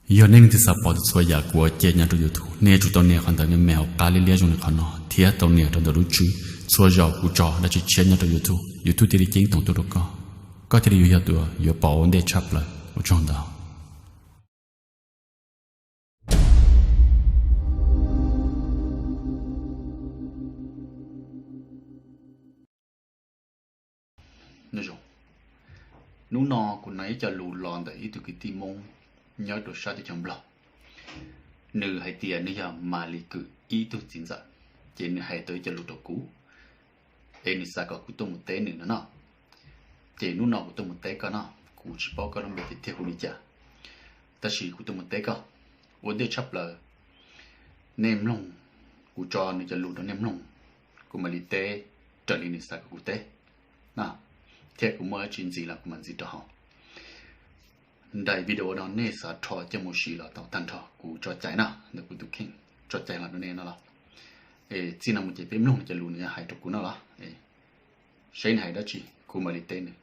Yog nej leej twg xav pom txhua yam kuv ua ke nyob rau YouTube, nej yuav tsum tau nias qhov ntawv me me hauv qab liab liab zoo li qhov no thiab tau nias rau ntawm lub tswb. Txhua zaus kuv tso dab tsi tshiab nyob rau YouTube, YouTube thiaj li ceeb toom tuaj rau koj, koj thiaj li yuav yog tus yuav pom ua ntej tshaj plaws. Ua tsaug ntau. Hnub no kuv hnov ib co lus los ntawm ib tug kwv tij Hmoob nyob rau sab teb chaws Nplog. Nws hais tias nws yog Malis Kws ib tug txiv ntxawm, ces nws hais tau ib co lus rau kuv, es nws xav kom kuv tuaj mus teb nws no no. Ces hnub no kuv tuaj mus teb koj no, kuv tsis paub koj lub npe tiag tiag hu li cas, tab sis kuv tuaj mus teb koj. Ua ntej tshaj plaws, nej mloog, kuv tso nws cov lus rau nej mloog, kuv mam li teb raws li nws xav kom kuv teb na, thiab kuv muaj dab tsi ntxiv los kuv mam ntxiv rau hauv. Nraim video no nej xav rho coj mus siv los tau tag nrho, kuv tso cai na, ntawm kuv tus kheej tso cai los rau nej no los. Es txij no mus ces peb mloog nws cov lus nws hais rau kuv no los, saib nws hais dab tsi kuv mam li teb nws.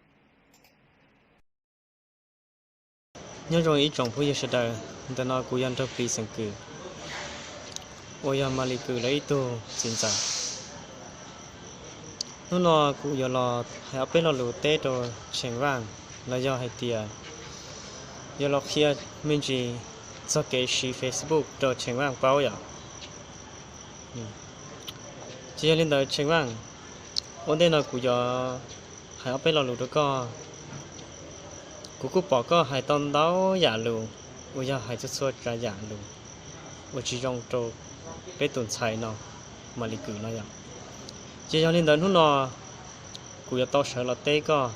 Nyob zoo ib tsoom phooj ywg sawv daws, ntawm no kuv yog Nraug Plis xeem Kws, uas yog Malis Kws lawv ib tug txiv ntxawm. Hnub no kuv yuav los hais ob peb lo lus teb rau Tsheej Vaj, los yog hais tias yuav los qhia me ntsis txog kev siv Facebook rau Tsheej Vaj paub yom. Ces yog li ntawd Tsheej Vaj, ua ntej no kuv yuav hais ob peb lo lus rau koj. Kuv kuj pom koj hais tau ntau yam lus, uas yog hais txhua txhua tsav yam lus uas tsis zoo rau peb tus ntxhais no, Malis Kws no yom. Ces yog li ntawd hnub no kuv yuav tau sawv los teb koj,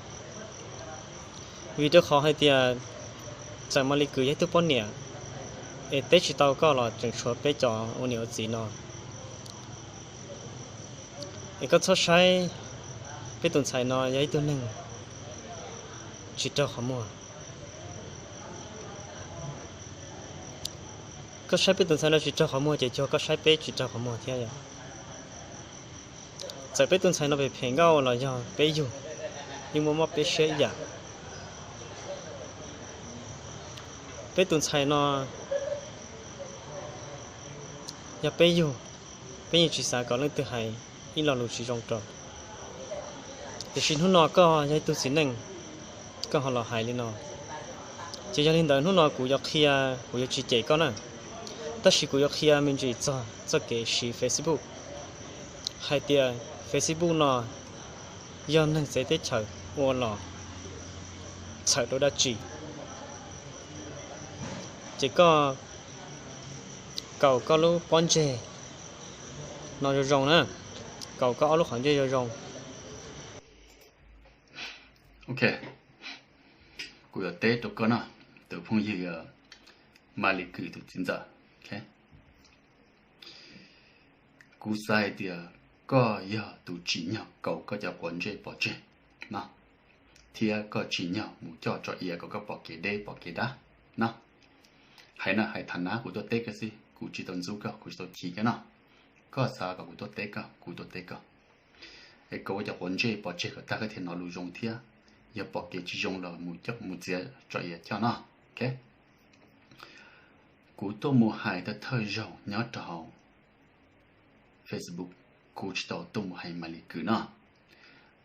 vim rau qhov hais tias txawm Malis Kws yog ib tug poj niam, es teb tsis tau koj los tseem tshuav peb cov ua niam ua txiv no. Es koj txhob saib peb tus ntxhais no yog ib tug neeg tsis raug qhov muag. Koj saib peb tus ntxhais no tsis raug qhov muag ces cuag koj saib peb tsis raug qhov muag thiab yom. Txawm peb tus ntxhais no phem phem nkauj los yog peb yug, yeej muaj mob peb siab ib yam. Peb tus ntxhais no yog peb yug, peb yeej tsis xav kom leej twg hais ib lo lus tsis zoo rau. Tiam sis hnub no koj yog ib tug txiv neej, koj ho los hais li no. Ces yog li ntawd hnub no kuv yuav qhia, kuv yuav tsis cem koj na, tab sis kuv yuav qhia me ntsis txog txoj kev siv Facebook, hais tias Facebook no yog neeg txawv teb chaws ua los txhawm rau dab tsi. Ces koj kaus koj lub pob ntseg no zoo zoo na, kaus koj ob lub qhov ntsej zoo zoo. Ok, kuv yuav teb rau koj no, tus phooj ywg Malis Kws tus txiv ntxawm. Kuv xav hais tias koj yog tus tsim nyog kaus koj cov quav ntsej pov tseg no, thiab koj tsim nyog mus coj tso iav kom koj pom kev deb pom kev dav no. Hais na hais tham na, kuv tuaj teb koj xwb, kuv tsis tau ntxub koj, kuv tsis tau chim koj no. Koj xav kom kuv tuaj teb koj, kuv tuaj teb koj. Es kaus koj cov quav ntsej pov tseg kom tag koj thiaj hnov lus zoo thiab, yog pom kev tsis zoo los mus coj mus txiav tso iav coj no. Kuv tuaj mus hais thawj thawj zaug nyob rau hauv Facebook, kuv tsis tau tuaj mus hais Malis Kws no.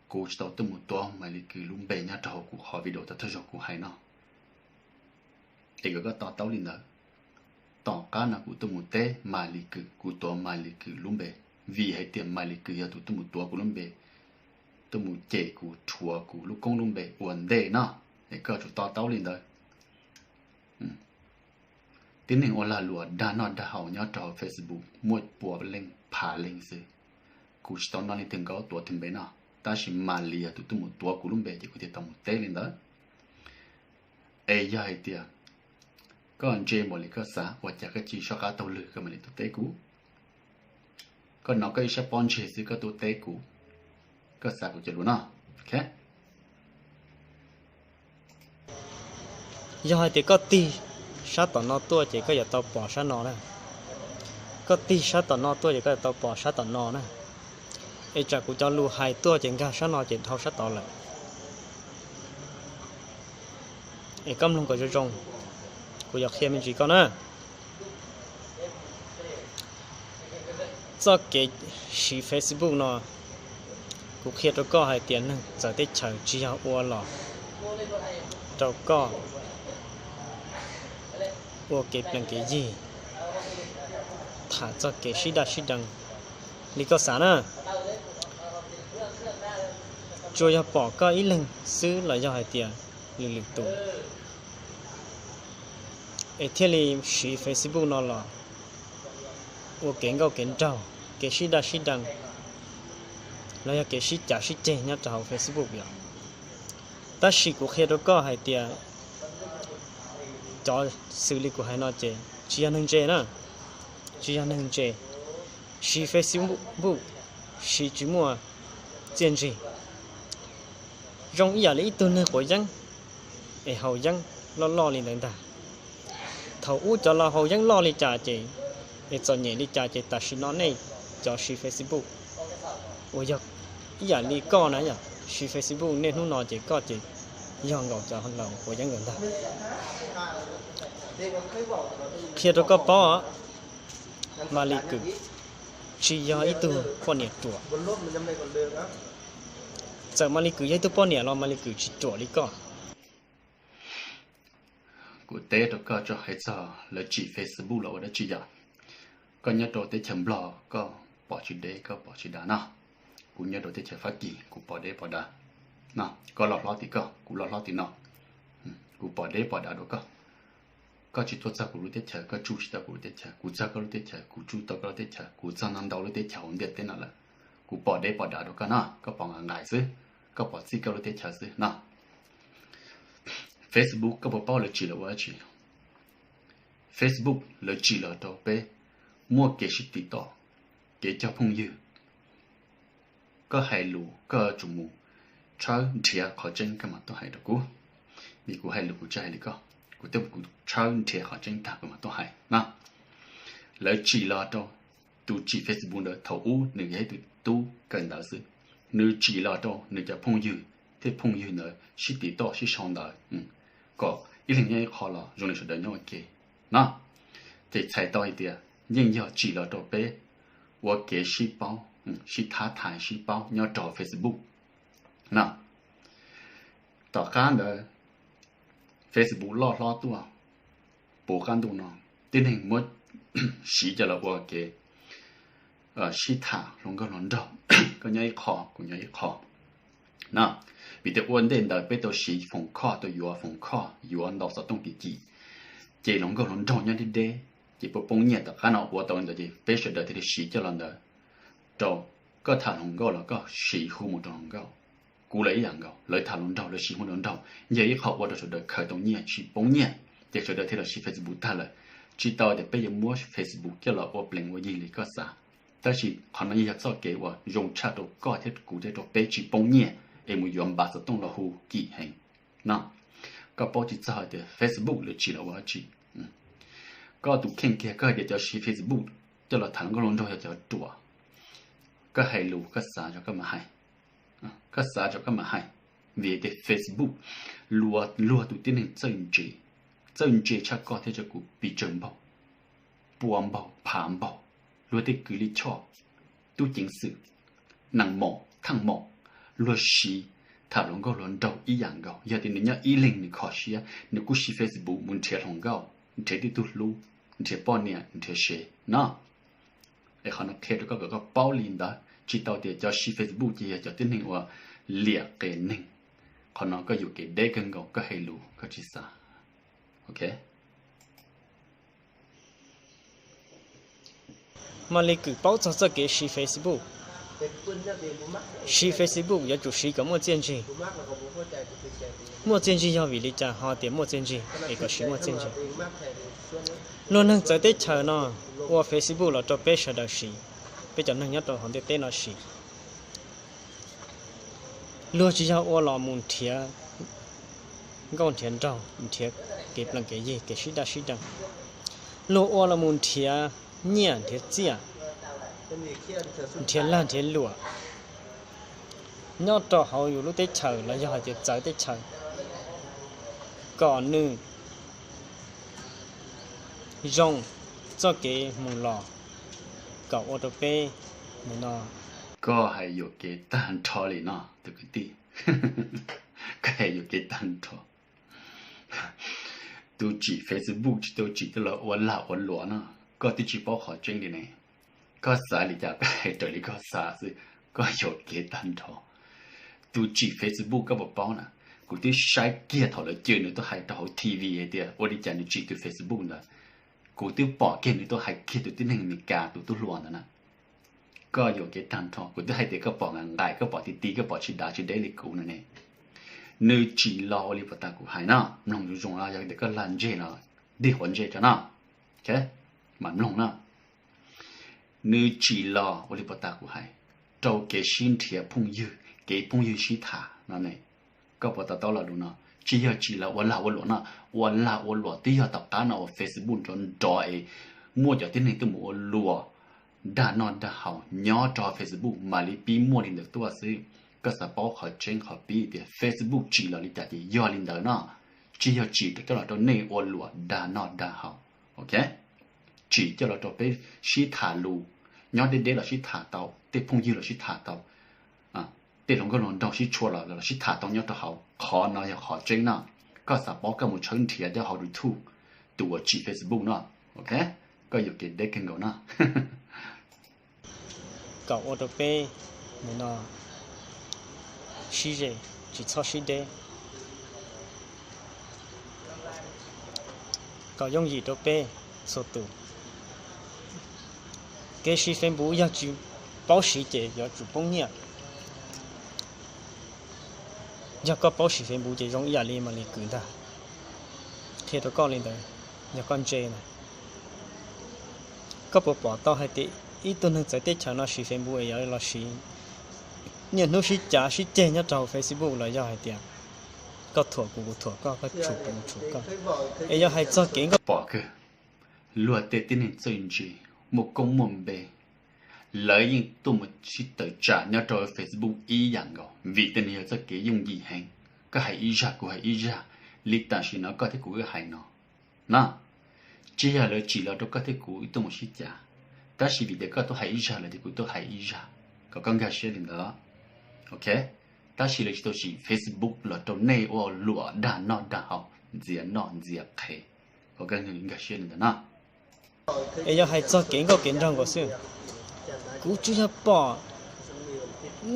Kuv tsis tau tuaj mus tuav Malis Kws lub npe nyob rau hauv kuv qhov video thawj thawj zaug kuv hais no. Es kom koj to taub li ntawd. Tom qab no kuv tuaj mus teb Malis Kws, kuv tuav Malis Kws lub npe, vim hais tias Malis Kws yog tus tuaj mus tuav kuv lub npe, tuaj mus cem kuv, rhuav kuv lub koob lub npe ua ntej no. Es koj yuav tsum to taub li ntawd. Tib neeg ua lag luam dag noj dag haus nyob rau hauv Facebook muaj pua leej phav leej xwb. Kuv tsis tau noj leej twg nkaub tuav twg npe no, tab sis Malis yog tus tuaj mus tuav kuv lub npe ces kuv thiaj tau mus teb li ntawd. Es yog hais tias koj ntse npaum li koj xav, ua cas koj tsis soj qab taug lw koj mam li tuaj teb kuv? Koj hnov koj ib sab pob ntseg xwb koj tuaj teb kuv, koj xav kuv cov lus no. Yog hais tias koj tig sab tom no tuaj ces koj yuav tau pom sab no na. Koj tig sab tom no tuaj ces koj yuav tau pom sab tom no na. Es tsam kuv cov lus hais tuaj ces nkag sab no ces dhau sab tod lawm. Es koj mloog kom zoo zoo. Kuv yuav qhia me ntsis koj na. Txoj kev siv Facebook no, kuv qhia rau koj hais tias neeg txawv teb chaws tsis yog ua los rau koj ua kev plees kev yig, tham txoj kev sib daj sib deev li koj xav na. Tsuas yog pom koj ib leeg xwb los yog hais tias lwm lwm tus es thiaj li siv Facebook no los ua kev nkauj kev nraug, kev sib daj sib deev, los yog kev sib cav sib ceg nyob rau hauv Facebook yom. Tab sis kuv qhia rau koj hais tias cov xws li kuv hais no ces tsis yog neeg ntse na, tsis yog neeg ntse. Siv Facebook siv tsis muaj txiaj ntsig, zoo ib yam li ib tug neeg quav yeeb es haus yeeb loj loj li ntawd ntag. Thaum ub cov laus haus yeeb loj li cas ces, es txom nyem li cas ces tam sim no nej cov siv Facebook uas yog ib yam li koj na yom, siv Facebook niaj hnub no ces koj ces yog nkaus cov laus quav yeeb ntawd ntag. Qhia rau koj paub, Maly Kue tsis yog ib tug poj niam ruam. Txawm Maly Kue yog ib tug poj niam los Maly Kue tsis ruam li koj. Kuv teb rau koj tso, hais txog lawv tsim Facebook los ua dab tsi yom. Koj nyob rau teb chaws Nplog koj pom tsis deb koj pom tsis dav no. Kuv nyob rau teb chaws Fab Kis kuv pom deb pom dav no. Koj loj hlob tim koj, kuv loj hlob tim no. Kuv pom deb pom dav dua koj. Koj tsis tuaj txog kuv lub teb chaws, koj tsuj tsis tau kuv lub teb chaws, kuv txog koj lub teb chaws, kuv tsuj tau koj lub teb chaws, kuv txog ntau ntau lub teb chaws hauv ntiaj teb no lawm. Kuv pom deb pom dav dua koj no, koj pom nqaim nqaim xwb, koj pom txij koj lub teb chaws xwb no. Facebook koj puas paub lawv tsim los ua dab tsi? Facebook lawv tsim los rau peb muaj kev sib tim toj, kev cog phooj ywg. Koj hais lus koj tsum mus tshawb nrhiav qhov tseeb koj mam tuaj hais rau kuv. Vim kuv hais lus kuv tsis hais li koj, kuv twb mus kuv tshawb nrhiav qhov tseeb tag kuv mam tuaj hais na. Lawv tsim los rau tus tsim Facebook ntawd thaum ub nws yog ib tug tub kawm ntawv xwb, nws tsim los rau nws cov phooj ywg thiab phooj ywg ntawd sib tim toj sib sau ntawv kom ib leeg nyob ib qho los zoo li sawv daws nyob ua ke no. Ces txhais tau hais tias yeej yog tsim los rau peb ua kev sib paub, sib thab thaiv sib paub nyob rau Facebook na. Tom qab ntawd Facebook loj hlob tuaj, puv qab ntuj no tib neeg muab siv coj los ua kev sib tham hluas nkauj hluas nraug, koj nyob ib qho kuv nyob ib qho na. Vim tias ua ntej ntawd peb tau siv foom khoj, tau yuav foom khoj yuav ntau xov tooj kim kim, ces hluas nkauj hluas nraug nyob deb deb, ces puas poob nyiaj. Tom qab no ua tau li ntawd ces peb sawv daws thiaj li siv coj los ntawd rau koj tham hluas nkauj los koj siv hu mus rau hluas nkauj. Kuv los ib yam nkaus, lawv tham hluas nraug lawv siv hu hluas nraug, yog ib qho ua rau sawv daws khaws tau nyiaj tsis poob nyiaj, ces sawv daws thiaj los siv Facebook tag lawm. Tsis tau tias peb yuav muab Facebook coj los ua plees ua yig li koj xav, tab sis qhov no yeej yog txoj kev uas zoo tshaj rau koj thiab kuv thiab rau peb tsis poob nyiaj es mus yuav npav xov tooj los hu kim heev no. Koj paub tsis txog tias Facebook lawv tsim los ua dab tsi. Koj tus kheej kiag koj hais tias cov siv Facebook coj los tham hluas nkauj hluas nraug yog cov ruam. Koj hais lus koj xav zog koj mam hais, koj xav zog koj mam hais. Vim tias Facebook luag, luag tus tib neeg txawj ntse, txawj ntse tshaj koj thiab txawj kuv pes tsawg npaug, pua npaug phav npaug, luag tej kws lij choj, tub ceev xwm, nees maum thaaj maum, luag siv tham hluas nkauj hluas nraug ib yam nkaus. Yog tias nws nyob ib leeg nws kho siab nws kuj siv Facebook mus nrhiav hluas nkauj, nrhiav tej tug hlub, nrhiav poj niam nrhiav sev no. Es qhov no qhia rau koj kom koj paub li ntawd, tsis tau tias cov siv Facebook ces yog cov tib neeg uas liam qias neeg. Qhov no koj yuam kev deb kawg nkaus, koj hais lus koj tsis xav. Ok, Maly Kue paub txog txoj kev siv Facebook. Siv Facebook yuav tsum siv kom muaj txiaj ntsig. Muaj txiaj ntsig yog vim li cas ho tias muaj txiaj ntsig es kom siv muaj txiaj ntsig? Luag neeg txawv teb chaws no ua Facebook los rau peb sawv daws siv, peb cov neeg nyob rau hauv ntiaj teb no siv. Luag tsis yog ua los mus nrhiav nkauj nrhiav nraug, nrhiav kev plees kev yig, kev sib daj sib deev. Luag ua los mus nrhiav nyiaj nrhiav txiaj, nrhiav lag nrhiav luam nyob rau hauv yus lub teb chaws los yog hais tias txawv teb chaws, kom nws Zoo txoj kev mus los kom ua rau peb nim no. Koj hais yuam kev tag nrho li no tus kwv tij. Koj hais yuam kev tag nrho. Tus tsim Facebook tsis tau tsim coj los ua lag ua luam no, koj twb tsis paub qhov tseeb li ne. Koj xav li cas koj hais raws li koj xav xwb, koj yuam kev tag nrho. Tus tsim Facebook koj puas paub na, kuv twb saib kiag thaum lawv cem nws tuaj hais rau hauv T V hais tias ua li cas nws tsim tus Facebook ntawd. Kuv twb pom kiag nws tuaj hais kiag tus tib neeg Amelikas tus tub hluas ntawd na. Koj yuam kev tag nrho, kuv twb hais tias koj pom nqaim nqaim, koj pom ti ti, koj pom tsis dav tsis deb li kuv no ne. Nws tsim los ua li puas tas kuv hais no, mloog zoo zoo no, yog tias koj lag ntseg los dig quav ntsej tso no, mam mloog na. Nws tsim los ua li puas tas kuv hais, rau kev sib nrhiav phooj ywg, kev phooj ywg sib tham no ne. Koj puas to taub lo lus no? Tsis yog tsim los ua lag ua luam no, ua lag ua luam twb yog tom qab no uas Facebook nrov nrov es muaj cov tib neeg tuaj mus ua luam dag noj dag haus nyob rau Facebook mam li pib muaj li ntawd tuaj xwb. Koj xav paub qhov tseeb qhov pib tias Facebook tsim los li cas ces yog li ntawd no, tsis yog tsim coj los rau nej ua luam dag noj dag haus, ok? Tsim coj los rau peb sib tham lus, nyob deb deb los sib tham tau, tej phooj ywg los sib tham tau, tej hluas nkauj hluas nraug sib tshua los los sib tham tau nyob rau hauv. Qhov no yog qhov tseeb no. Koj xav paub koj mus tshawb nrhiav nyob hauv YouTube, tus uas tsim Facebook no, ok? Koj yuam kev deb kawg nkaus no. Kom ua rau peb nim no sib ze, tsis txhob sib deb, kom yooj yim rau peb txhua tus. Kev siv Facebook yog tsis paub siv ces yuav tsum poob nyiaj. Yog koj paub siv Facebook ces zoo ib yam li Malis Kwm ntag. Qhia rau koj li ntawd, yog koj ntse na. Koj puas pom tau hais tias ib tug neeg txawv teb chaws no siv Facebook es yuav los siv niaj hnub sib cav sib ceg nyob rau Facebook los yog hais tias koj thuam kuv, kuv thuam koj, koj tshum kuv, kuv tshum koj? Es yog hais txog kev nkauj pom kawg, luag tej tib neeg txawj ntse, muaj koob muaj npe, lawv yeej tuaj mus sib tawm tsam nyob rau Facebook ib yam nkaus vim tej no yog txoj kev yooj yim heev. Koj hais ib zaj kuv hais ib zaj, li tam sim no koj thiab kuv wb hais no na. Tsis yog lawv tsim los rau koj thiab kuv wb tuaj mus sib cav, tab sis vim tias koj tuaj hais ib zaj lawv ces kuv tuaj hais ib zaj, kom koj nkag siab li ntawd, ok? Tab sis lawv tsis tau tsim Facebook los rau nej ua luam dag noj dag haus, ntxias noj ntxias qhev, kom koj nkag siab li ntawd na. Es yog hais txog kev nkauj kev nraug nkaus xwb, kuv tsuas yog pom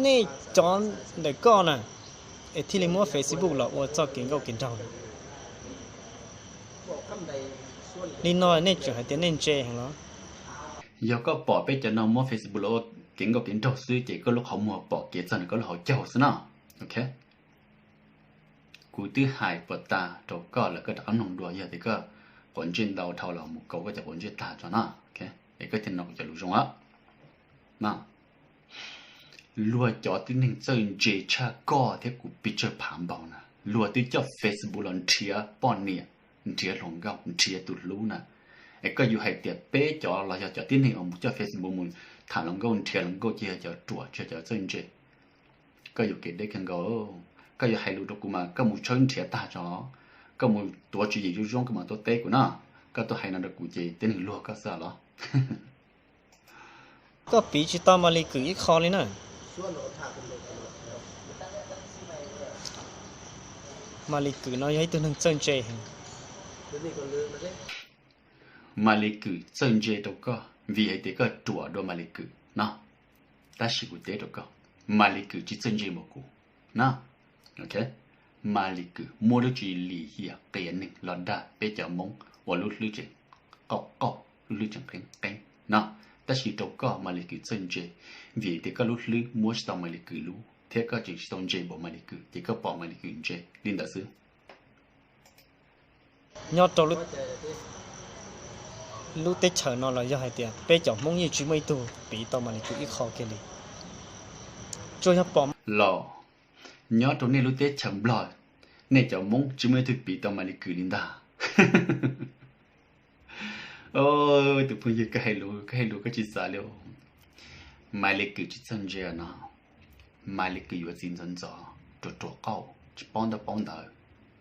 nej cov ntawm koj na, es thiaj li muab Facebook los ua txoj kev nkauj kev nraug. Li no nej tseem hais tias nej ntse heev los? Yog koj pom peb cov no muab Facebook los ua kev nkauj kev nraug xwb ces koj lub qhov muag pom kev txog ntawm koj lub hauv caug xwb na, ok? Kuv twb hais puas tas rau koj lawm, koj rov qab mloog dua, yog tias koj quav ntsej ntau dhau los mus kaus koj cov quav ntsej tag tso na, es koj thiaj no kuv cov lus zoo na. Luag cov tib neeg txawj ntse tshaj koj thiab kuv pes tsawg phav npaug na, luag twb coj Facebook los nrhiav poj niam, nrhiav hluas nkauj, nrhiav tus hlub na. Es koj yuav hais tias peb cov los yog cov tib neeg uas mus coj Facebook mus tham hluas nkauj nrhiav hluas nkauj ces yog cov ruam, tsis yog cov txawj ntse. Koj yuam kev deb kawg nkaus. Koj yuav hais lus rau kuv mas koj mus tshawb nrhiav tag tso, koj mus tuav tswv yim zoo zoo koj mam tuaj teb kuv na. Koj tuaj hais no rau kuv ces tib neeg luag koj xwb los? Koj piv tsis tau Malis Kwm ib qho li na. Malis Kwm no yog ib tug neeg txawj ntse heev. Malis Kwm txawj ntse rau koj vim hais tias koj ruam dua Malis Kwm no. Tab sis kuv teb rau koj, Malis Kwm tsis txawj ntse npaum kuv na. Malis Kwm muab lub tswv yim lim hiam qias neeg los dag peb cov Hmoob uas lub hlwb tseem qauj qauj, lub hlwb tseem qeeb qeeb no. Tab sis rau koj Malis Kwm txawj ntse vim tias koj lub hlwb muab tsis tau Malis Kwm lub thiab koj tseem tsis tau ntse npaum Malis Kwm ces koj pom Malis Kwm ntse li ntawd xwb. Nyob rau lub teb chaws no los yog hais tias peb cov Hmoob yeej tsis muaj ib tug piv tau Malis Kwm ib qho kiag li. Tsuas yog pom los nyob rau nej lub teb chaws Nplog, nej cov Hmoob tsis muaj ib tug piv tau Malis Kwm li ntag. Tus phooj ywg, koj hais lus koj tsis xav li. Malis Kwm tsis txawj ntse no. Malis Kwm yuav txiv ntxov ntxov, ruam ruam qauj, tsis paub ntaub paub ntawv,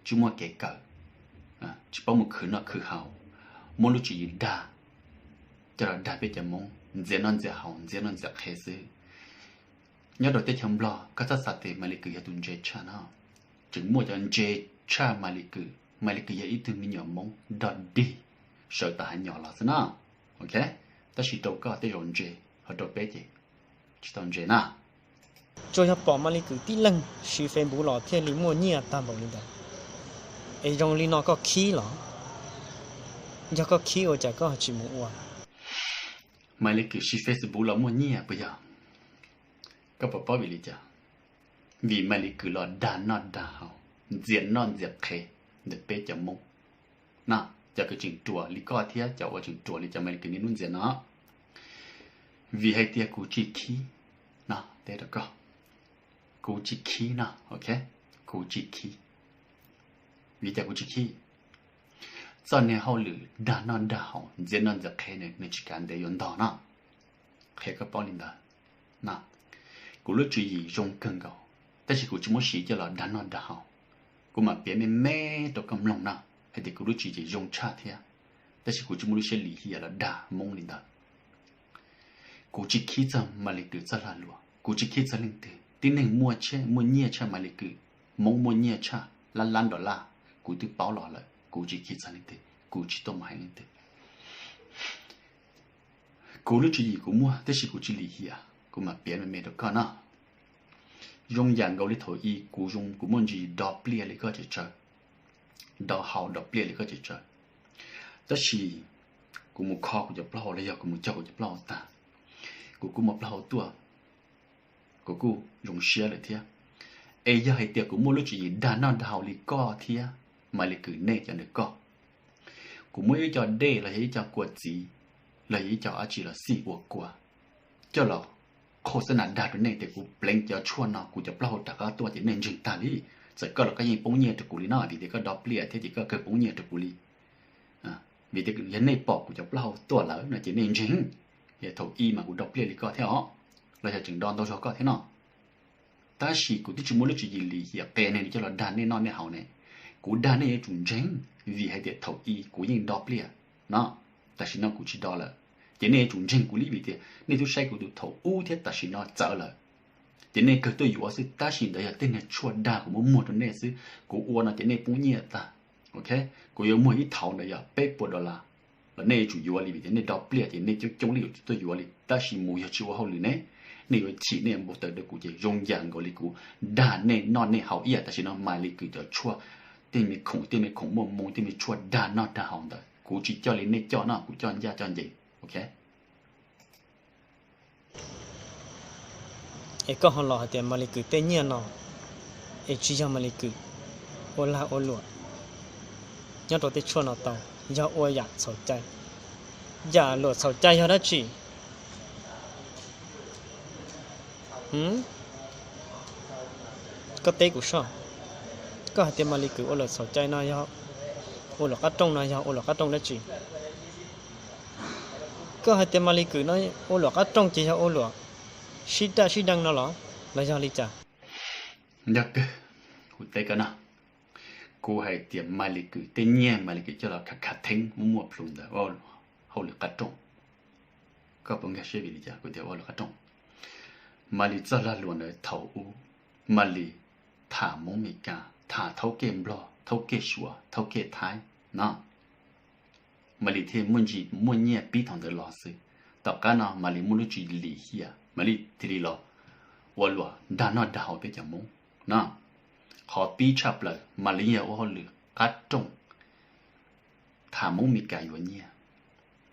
tsis muaj kev kawm, tsis paub mus khwv noj khwv haus, muab lub tswv yim dag, coj los dag peb cov Hmoob ntxias noj ntxias haus, ntxias noj ntxias qhev xwb. Nyob rau teb chaws Nplog koj txhob xav tias Maiv Lis Kwm yog tus ntse tshaj no, tseem muaj cov ntse tshaj Maiv Lis Kwm. Maiv Lis Kwm yog ib tug me nyuam Hmoob dog dig, sawv tom hav nyom los xwb no. Ok, tab sis rau koj tej zaum ntse, ho rau peb ces tsis tau ntse na. Tsuas yog pom Maiv Lis Kwm tib leeg siv Facebook los thiaj li muaj nyiaj tag npaum li ntawd, es zoo li no koj khib los? Yog koj khib ua cas koj tsis mus ua? Maiv Lis Kwm siv Facebook los muaj nyiaj puas yog? Koj puas paub vim li cas? Vim Maiv Lis Kwm los dag noj dag haus, ntxias noj ntxias qhev ntawm peb cov Hmoob no. Cov uas tseem ruam li koj thiab cov uas tseem ruam li cov Maiv Lis Kwm niaj hnub ntxias no, vim hais tias kuv tsis khib no, teb rau koj, kuv tsis khib no, ok, kuv tsis khib. Vim cas kuv tsis khib? Txoj niag hauj lwm dag noj dag haus, ntxias noj ntxias qhev ne, nws tsis kav ntev yuav ntog no, qhia koj paub li ntawd. Kuv lub tswv yim zoo kawg nkaus, tab sis kuv tsis muab siv coj los dag noj dag haus. Kuv mam piav me me rau koj mloog no, hais tias kuv lub tswv yim zoo tshaj thiab, tab sis kuv tsis muaj lub siab lim hiam los dag Hmoob li ntawd. Kuv tsis khib txog Maiv Lis Kwm txoj lag luam, kuv tsis khib txog leej twg. Tib neeg muaj nyiaj tshaj Maiv Lis Kwm, Hmoob muaj nyiaj tshaj lab lab dollar, kuv twb paub los lawm, kuv tsis khib txog leej twg, kuv tsis tuaj mus hais leej twg. Kuv lub tswv yim kuv muaj, tab sis kuv tsis lim hiam, kuv mam piav me me rau koj no. Zoo yam nkaus li thaum i kuv zoo, kuv muaj ntsis do pliaj li koj tseem tsawg, do haus do pliaj li koj tseem tsawg, tab sis kuv mus kho kuv cov plaub hau los yog kuv mus cog kuv cov plaub hau tag, kuv kuj muaj plaub hau tuaj, kuv kuj zoo siab lawm thiab. Es yog hais tias kuv muaj lub tswv yim dag noj dag haus li koj thiab Maiv Lis Kwm nej cov ntawm koj, kuv muab ib co dej los yog ib co kua txiv los yog ib co dab tsi los xij ua kua coj los khos xab nas dag rau nej tias kuv pleev cov tshuaj no kuv cov plaub hau rov qab tuaj ces nej ntseeg tag li. Txawm koj los koj yeej poob nyiaj rau kuv li no vim tias koj do pliaj thiab ces koj kawg poob nyiaj rau kuv li. Vim tias yog nej pom kuv cov plaub hau tuaj lawm no ces nej ntseeg. Thaum i mas kuv do pliaj li koj thiab os, los yog tseem do ntau zog koj thiab no. Tab sis kuv twb tsis muaj lub tswv yim lim hiam qia nej li coj los dag nej noj nej haus ne. Kuv dag nej yuav tsum ntseeg, vim hais tias thaum i kuv yeej do pliaj no, tam sim no kuv tsis do lawm. Ces nej yuav tsum ntseeg kuv li vim tias nej twb saib kuv tus thaum ub thiab tam sim no txawv lawm. Ces nej kawg tuaj yuav xwb, tab sis ntawd yog tej niag tshuaj dag kuv muab muag rau nej xwb. Kuv ua no ces nej poob nyiaj tag. Ok, kuv yuav muag ib thauv ntawd yog peb puas dollar los nej yuav tsum yuav li vim tias nej do pliaj ces nej coob coob li yuav tsum tuaj yuav li. Tab sis mus yog tsis ua hauj lwm ne, nej yuav chim nej yuav npau taws rau kuv ces zoo yam nkaus li kuv dag nej noj nej haus ib yam tam sim no Maiv Lis Kwm cov tshuaj, tej me khoom tej me khoom muaj moo tej me tshuaj dag noj dag haus ntawd kuv tsis coj li nej coj no, kuv coj ncaj coj ncees. Ok. Es koj ho los hais tias Maiv Lis Kwm tej nyiaj no, es tsis yog Maiv Lis Kwm ua lag ua luam nyob rau tej tshuaj no tau, yog ua yam txhaum cai. Yam luam txhaum cai yog dab tsi? Koj teb kuv soj, koj hais tias Maiv Lis Kwm ua luam txhaum cai no yog ua luam qab rooj no yog ua luam qab rooj dab tsi? Koj hais tias Maiv Lis Kwm no ua luam qab rooj ces yog ua luam sib daj sib deev no los, los yog li cas? Yog kawg, kuv teb koj no, kuv hais tias Maiv Lis Kwm tej nyiaj Maiv Lis Kwm coj los khav khav theeb muaj muaj plhus ntawd ua hauj lwm qab rooj. Koj puas nkag siab vim li cas kuv tias ua hauj lwm qab rooj? Maiv Lis txoj lag luam ntawd thaum ub, Maiv Lis tham Hmoob Mes Kas, tham thaub kej Nplog, thaub kej Suav, thaub kej Thaib no. Maiv Lis thiaj muaj ntsis muaj nyiaj pib thaum ntawd los xwb. Tom qab no Maiv Lis muaj lub tswv yim lim hiam, Maiv Lis thiaj li los ua luam dag noj dag haus peb cov Hmoob no. Qhov pib tshaj plaws Maiv Lis yog ua hauj lwm qab rooj, tham Hmoob Mes Kas yuav nyiaj.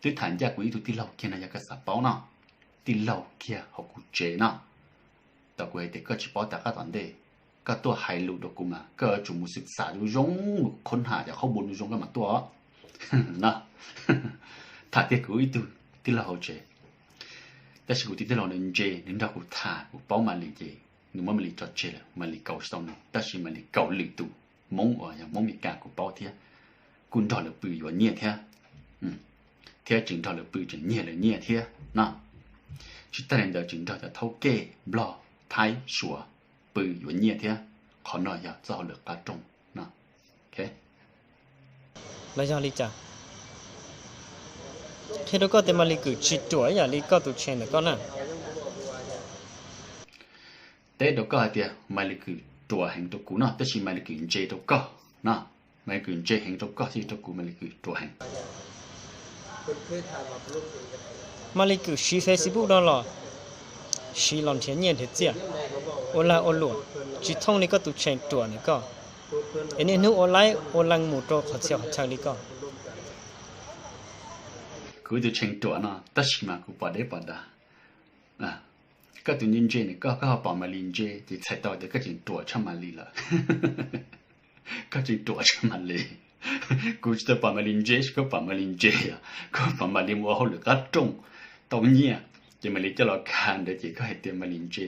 Twb tham ncaj kuv ib tug tij laug kiag no yog koj xav paub no, tij laug kiag hauv kuv tsev no. Tau kuv hais tias koj tsis paub tom qab tom ntej, koj tuaj hais lus rau kuv mas koj yuav tsum mus xwm xam zoo zoo, khoob ham cov qhaub npua zoo zoo koj mam tuaj. Tham tiag kuv ib tug tij laug hauv tsev, tab sis kuv tus tij laug ntawd ntse, nws nrog kuv tham kuv paub Maiv Lis ces nws muab Maiv Lis tso tseg lawm, Maiv Lis kaus tsis tau nws, tab sis Maiv Lis kaus lwm tus Hmoob uas yog Hmoob Mes Kas kuv paub thiab, kuj nrog lawv pw yuav nyiaj thiab, thiab tseem nrog lawv pw tseem nyiag lawv nyiaj thiab no. Tsis tas li ntawd tseem nrog cov thaub kej Nplog, Thaib, Suav pw yuav nyiaj thiab. Qhov no yog txoj hauj lwm qab rooj no. Los yog li cas? Qhia rau koj tias Maiv Lis Kwm tsis ruam ib yam li koj tus tshee ntawm koj na. Teb rau koj hais tias Maiv Lis Kwm ruam heev rau kuv no, tab sis Maiv Lis Kwm ntse rau koj no. Maiv Lis Kwm ntse heev rau koj thiab rau kuv, Maiv Lis Kwm ruam heev. Maiv Lis Kwm siv Facebook no los siv los nrhiav nyiaj nrhiav txiaj, ua lag ua luam, tsis thooj li koj tus tshee ruam ntawm koj, es niaj hnub ua laib ua lees mus rau qhov txhia qhov chaw li koj. Kuv tus tshee ruam no tab sis mas kuv pom deb pom dav. Koj tus ntse ntse ntawm koj, koj ho pom Maiv Lis ntse ces txhais tau tias koj tseem ruam tshaj Maiv Lis lawm. Koj tseem ruam tshaj Maiv Lis. Kuv tsis tau pom Maiv Lis ntse, koj pom Maiv Lis ntse, koj pom Maiv Lis mus ua hauj lwm qab rooj tau nyiaj, ces Maiv Lis coj los kha ntawd ces koj hais tias Maiv Lis ntse.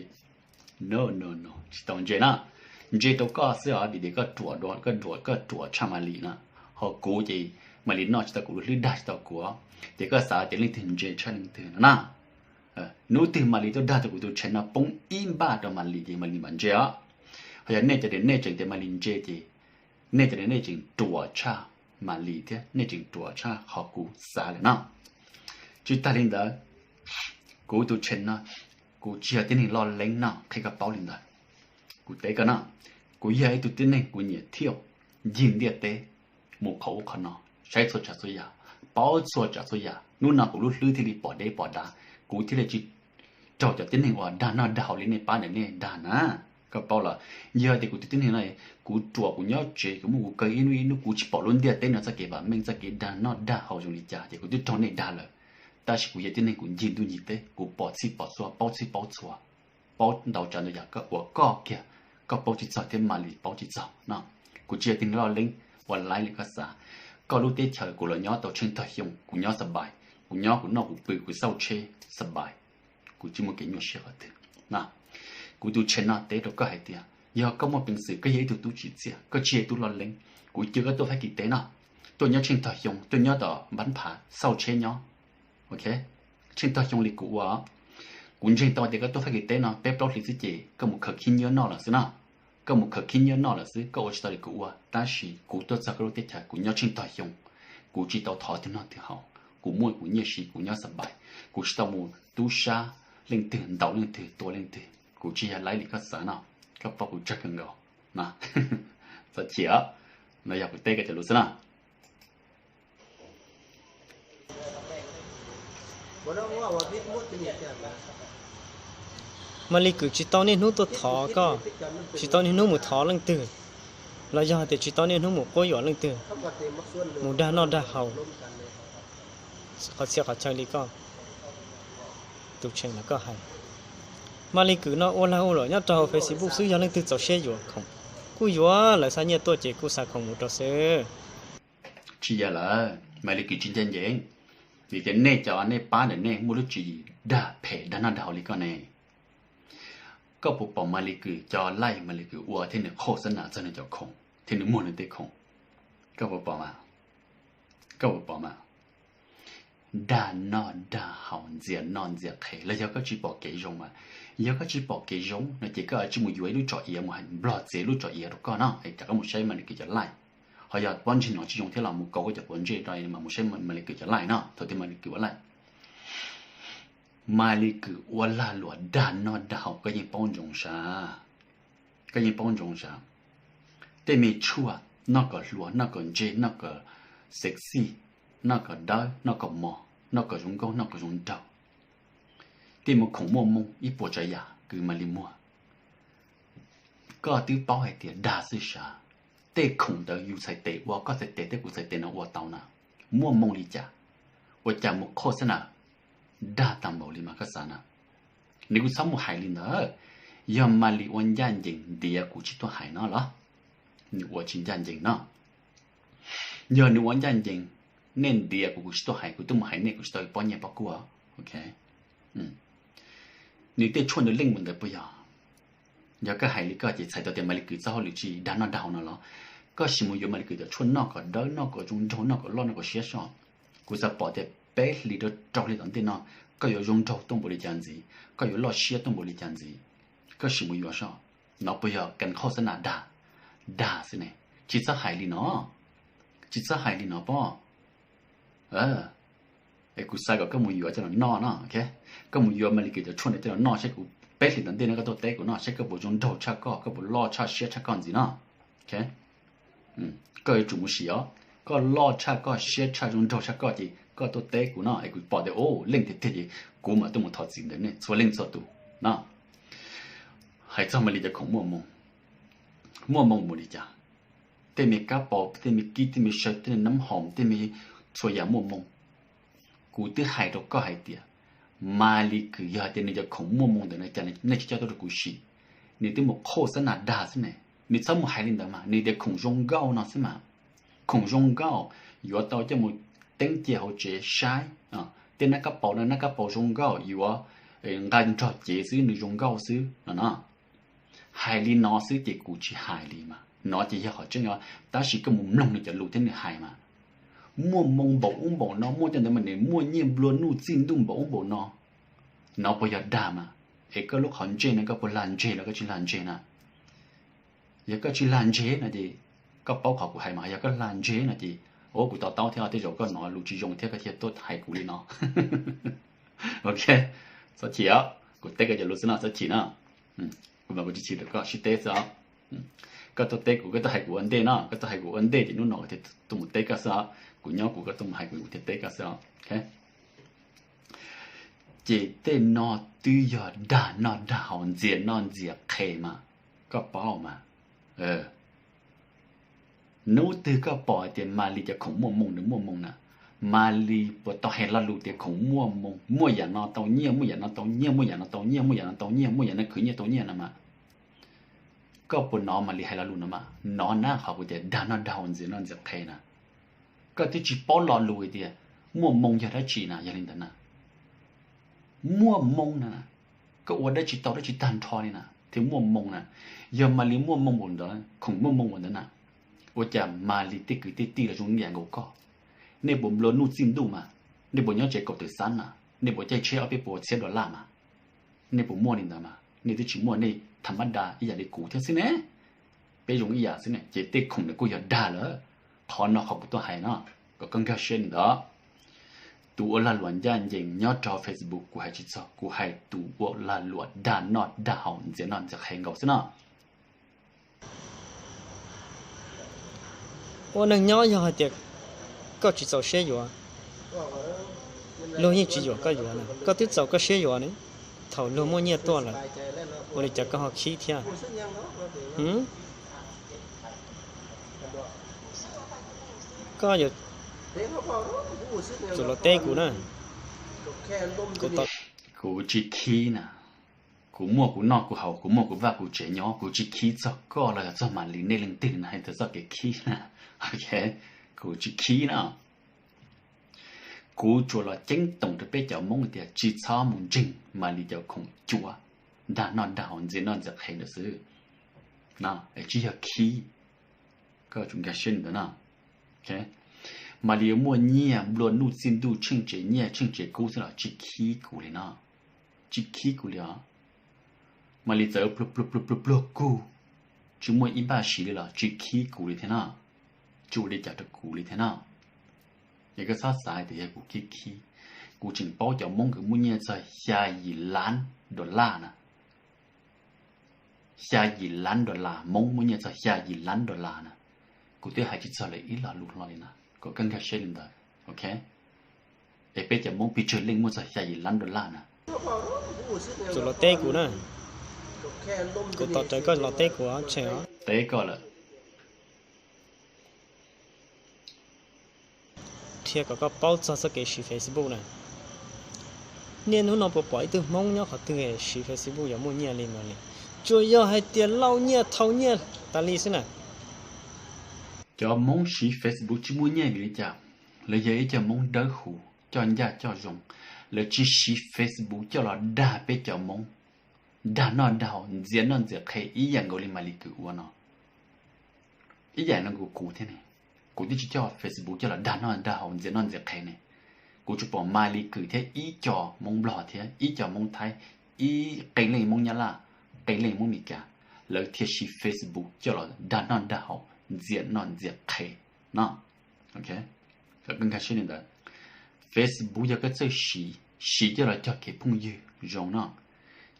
No no no, tsis tau ntse na. Ntse rau koj xwb os, vim tias koj ruam, koj ruam, koj ruam tshaj Maiv Lis na. Ho kuv ces Maiv Lis noj tsis tau kuv lub hlwb, dag tsis tau kuv, ces koj xav tias leej twg ntse tshaj leej twg no na. Hnub twg Maiv Lis tuaj dag tau kuv tus tshee no poob ib npaj rau Maiv Lis ces Maiv Lis mam ntse os. Ho yog nej cov tias nej tseem tias Maiv Lis ntse ces nej cov tias nej tseem ruam tshaj Maiv Lis thiab nej tseem ruam tshaj qhov kuv xav lawm no. Tsis tag li ntawd, kuv tus tshee no, kuv tsis yog tib neeg loj leeb no, qhia koj paub li ntawd. Kuv teb koj no, kuv yog ib tug tib neeg kuv nyiam thiaj ncig ntiaj teb, mus qhov ub qhov no, saib txhua tsav txhua yam, paub txhua tsav txhua yam. Hnub no kuv lub hlwb thiaj li pom deb pom dav, kuv thiaj li tsis raug cov tib neeg uas dag noj dag haus li nej pab ntawm nej dag na. Koj paub los, yog tias kuv tus tib neeg no, kuv ruam kuv nyob tsev kuv muaj kuv kawg ib hnub ib hnub kuv tsis pom lub ntiaj teb no txoj kev vam meej txoj kev dag noj dag haus zoo li cas ces kuv twb raug nej dag lawm. Tab sis kuv yog tib neeg kuv ncig ntuj ncig teb, kuv pom txhij pom txhua, paub txhij paub txhua, paub ntau tsav ntau yam koj uas koj kiag koj paub tsis txog thiab Maiv Lis paub tsis txog no. Kuv tsis yog tib neeg loj leeb ua laib li koj xav. Koj lub teb chaws kuv los nyob tau tsheej tog xyoo kuv nyob xav npais, kuv nyob kuv noj kuv pw kuv xauj tsheb xav npais, kuv tsis muaj kev nyuaj siab qhov twg. Kuv tus tshee no teb rau koj hais tias yog koj muaj peev xwm koj yog ib tug tub tsim txiaj, koj tsis yog ib tug loj leeb, kuv caw koj tuaj Fab Kis teb no, tuaj nyob tsheej tog xyoo, tuaj nyob tom npab phav xauj tsheb nyob. Tsheej tog xyoo li kuv ua, kuv ntseeg tau tias koj tuaj Fab Kis teb no peb plaub hlis xwb ces koj mus khaws khib nyiab noj lawm xwb na. Koj mus khaws khib nyiab noj lawm xwb, koj ua tsis tau li kuv ua, tab sis kuv tuaj txog koj lub teb chaws kuv nyob tsheej tog xyoo, kuv tsis tau thov twg noj twg haus, kuv muaj kuv nyiaj siv kuv nyob xav npais, kuv tsis tau mus tub sab leej twg ntaus leej twg tua leej twg, kuv tsis yog laib li koj xav no, koj paub kuv tsawg kawg nkaus. Txhob chim, no yog kuv teb koj cov lus xwb na. Maiv Lis Kwm tsis tau niaj hnub tuaj thov koj, tsis tau niaj hnub mus thov leej twg, los yog tias tsis tau niaj hnub mus quab yuam leej twg, mus dag noj dag haus qhov txhia qhov chaw li koj tus tshee los koj hais. Maiv Lis Kwm no ua lag ua luam nyob rau hauv Facebook xwb, yog leej twg txaus siab yuav khoom kuj yuav, lawv xa nyiaj tuaj ces kuj xa khoom mus rau xwb. Tsis yog lawm, Maiv Lis Kwm tsis ncaj ncees, vim tias nej cov nej pab ntawm nej muaj lub tswv yim dag phem dag noj dag haus li koj ne. Koj puas pom Maiv Lis Kwm cov live Maiv Lis Kwm ua thiab nws qhauj xab nam txog nws cov khoom thiab nws muag nws tej khoom? Koj puas pom mas? Koj puas pom mas? Dag noj dag haus ntxias noj ntxias qhev los yog koj tsis pom kev zoo mas. Yog koj tsis pom kev zoo no ces koj tsis mus yuav ib lub tsho iav mus hais nplog txiav lub tsho iav rau koj no es rov qab mus saib Maiv Lis Kwm cov live. Ho yog pob ntseg no tsis zoo thiab los mus kauv koj cov quav ntsej rau mas mus saib Maiv Lis Kwm cov live no, thaum twg Maiv Lis Kwm ua live. Maiv Lis Kwm ua lag luam dag noj dag haus koj yeej paub ntsoov sav. Koj yeej paub ntsoov sav. Tej me tshuaj noj kom hluas, noj kom ntse, noj kom sexy, noj kom dawb, noj kom mos, noj kom zoo nkauj, noj kom zoo nraug. Tej mus khoom muaj moo ib puas tsav yam kwv Maiv Lis muag. Koj twb paub hais tias dag xwb sav. Tej khoom ntawd yus txhais tes ua, koj txhais tes thiab kuv txhais tes no ua tau na. Muaj moo li cas, ua cas mus qhauj xab nam dag tag npaum li mas koj xav na. Nws kuj txhob mus hais li ntawd. Yog Maiv Lis ua ncaj ncees ntiav kuv tsis tuaj hais no los? Nws ua tsis ncaj ncees no. Yog nws ua ncaj ncees, nej ntiav kuv, kuv tsis tuaj hais, kuv tuaj mus hais nej kuv tsis tau pob nyiaj pob kua. Nws tej tshuaj nws leej mus ntawd puas yog? Yog koj hais li koj ces txhais tau tias Maiv Lis Kwm txoj hauj lwm tsis dag noj dag haus no los? Koj sim mus yuav Maiv Lis Kwm cov tshuaj noj kom dawb, noj kom zoo nraug, noj kom loj, noj kom siab soj. Kuv xav pom tias peb hlis rau rau hli tom ntej no koj yuav zoo nraug tuaj npaum li cas ntxiv, koj yuav loj siab tuaj npaum li cas ntxiv. Koj sim mus yuav soj. No puas yog kas qhauj xab nam dag? Dag xwb ne. Tsis txhob hais li no. Tsis txhob hais li no pob. Es kuv xav kom koj mus yuav coj los noj no, koj mus yuav Maly Kws cov tshuaj ntawd coj los noj saib kuv peb hlis tom ntej no koj tuaj teb kuv no saib koj puas zoo nraug tshaj koj, koj puas loj tshaj siab tshaj koj ntxiv no. Koj yuav tsum mus sim os, koj loj tshaj koj siab tshaj zoo nraug tshaj koj ces koj tuaj teb kuv no es kuv pom tias leej tiag tiag ces kuv mam tuaj mus thov txim ntawm nej txhua leej txhua tus no. Hais txog Maly cov khoom muaj moo, muaj moo npaum li cas, tej me kab paus, tej me kib, tej me saw, tej me nab hoom, tej me txhua yam muaj moo. Kuv twb hais rau koj hais tias Maly Kws yog hais tias nws cov khoom muaj moo ntawm no cas nej tsis coj tuaj rau kuv sim? Nws twb mus qhoj xab nas dag xwb ne. Nws txhob mus hais li ntawd mas, nws tias khoom zoo nkauj no xwb mas. Khoom zoo nkauj yuav tau coj mus teeb cia hauv tsev saib. Tej nab kab paus no nab kab paus zoo nkauj yuav nqa nrog cev xwb nws zoo nkauj xwb no no. Hais li no xwb ces kuv tsis hais li mas, no ces yog qhov tseeb os, tab sis koj mus mloog nws cov lus thiab nws hais mas. Muaj moo npaum ub npaum no, muaj cov ntawd mas nws muaj nyiaj nplua nuj txij ntuj npaum ub npaum no. No puas yog dag mas? Es koj lub qhov ntsej no koj puas lag ntseg los koj tsis lag ntseg na? Yog koj tsis lag ntseg no ces koj paub qhov kuv hais mas, yog koj lag ntseg no ces, o, kuv to taub thiab, tej zaum koj hnov lus tsis zoo thiab koj thiaj tuaj hais kuv li no. Ok, txhob chim os, kuv teb koj cov lus xwb no, txhob chim no. Kuv mas kuv tsis chim rau koj, sib teb xwb os. Koj tuaj teb kuv, koj tuaj hais kuv ua ntej no, koj tuaj hais kuv ua ntej ces hnub no kuv thiaj tuaj mus teb koj xwb os. Kuv nyob kuv, koj tuaj mus hais kuv, kuv thiaj teb koj xwb os. Ces tej no twb yog dag noj dag haus ntxias noj ntxias qhe mas, koj paub mas. Hnub twg koj pom hais tias Maly cov khoom muaj moo nws muaj moo na, Maly puas tau hais lo lus tias khoom muaj moo, muaj yam no tau nyiaj, muaj yam no tau nyiaj, muaj yam no tau nyiaj, muaj yam no tau nyiaj, muaj yam no khwv nyiaj tau nyiaj no mas? Koj puas hnov Maly hais lo lus no mas? Hnov na, qhov kuv tias dag noj dag haus ntxias noj ntxias qhe na. Koj twb tsis paub lo lus hais tias muaj moo yog dab tsi na, yog li ntawd na. Muaj moo na, koj ua dab tsi tau dab tsi tag nrho li na thiaj muaj moo na. Yog Maly muaj moo npaum ntawd, khoom muaj moo npaum ntawd na, ua cas Maly tej kwv tej tij los zoo ib yam nkaus koj? Nej puas nplua nuj txij ntuj mas? Nej puas nyob tsev kaum tawm xab mas? Nej puas caij tsheb ob peb puas txhiab dollar mas? Nej puas muaj li ntawd mas? Nej twb tsis muaj, nej tham mab da ib yam li kuv thiab xwb ne. Peb zoo ib yam xwb ne, ces tej khoom ntawd kuj yog dag lawm. Qhov no qhov kuv tuaj hais no, kom koj nkag siab li ntawd. Tus ua lag luam ncaj ncees nyob rau Facebook kuv hais tsis txog, kuv hais tus ua lag luam dag noj dag haus ntxias noj ntxias qhe nkaus xwb no. Ua neeg nyob yog hais tias koj tsis txaus siab yuav, luag yeej tsis yuam koj yuav na. Koj twb txaus koj siab yuav ne, thaum luag muaj nyiaj tuaj lawm, ua li cas koj ho khib thiab? Koj yuav tsum los teb kuv na. Kuv tsis khib na. Kuv muaj kuv noj kuv haus, kuv muaj kuv vaj kuv tsev nyob, kuv tsis khib txog koj los yog txog Maly nej leej twg na, hais txog txoj kev khib na. Kuv tsis khib na. Kuv tsuas los ceeb toom rau peb cov Hmoob tias tsis txhob mus ntseeg Maly cov khoom cuav, dag noj dag haus ntxias noj ntxias qhe ntawd xwb. Tsis yog khib. Koj tsum nkag siab li ntawd no. Maly yuav muaj nyiaj nplua nuj txij ntuj, tsheej tsev nyiaj tsheej tsev kub xwb los tsis khib kuv li no. Tsis khib kuv li os. Maly txawm pluag pluag pluag pluag pluag kug, tsis muaj ib npaj siv li los tsis khib kuv li thiab no. Tsis ua li cas rau kuv li thiab no. Es koj txhob xav hais tias yog kuv khib khib. Kuv tseem paub cov Hmoob kws muaj nyiaj txog xya yim lab dollar na. Xya yim lab dollar, Hmoob muaj nyiaj txog xya yim lab dollar na. Kuv twb hais tsis txog lawv ib lo lus hlo li na, kom koj nkag siab li ntawd, ok? Es peb cov Hmoob pes tsawg leej muaj txog xya yim lab dollar na? Tsum los teb kuv na. Kuv tos rawv koj los teb kuv, teb koj lawm. Qhia kom koj paub txog txoj kev siv Facebook na. Niaj hnub no puas pom ib tug Hmoob nyob qhov twg siv Facebook yuav muaj nyiaj li no li? Tsuas yog hais tias lauj nyiaj thau nyiaj tas li xwb na. Cov Hmoob siv Facebook tsis muaj nyiaj vim li cas? Lawv yog ib co Hmoob dawb huv, coj ncaj coj zoo. Lawv tsis siv Facebook coj los dag peb cov Hmoob, dag noj dag haus, ntxias noj ntxias qhe ib yam nkaus li Maly Kws ua no. Ib yam no kuv kuv thiab ne, kuv twb tsis coj Facebook coj los dag noj dag haus ntxias noj ntxias qhe ne. Kuv tsuas pom Maly Kws thiab ib co Hmoob Nplog thiab ib co Hmoob Thaib, ib qee leej Hmoob Nyab Laj, qee leej Hmoob Meskas, lawv thiaj siv Facebook coj los dag noj dag haus ntxias noj ntxias qhe no. Ok, nkag siab li ntawd. Facebook yog koj txawj siv, siv coj los cog kev phooj ywg zoo no.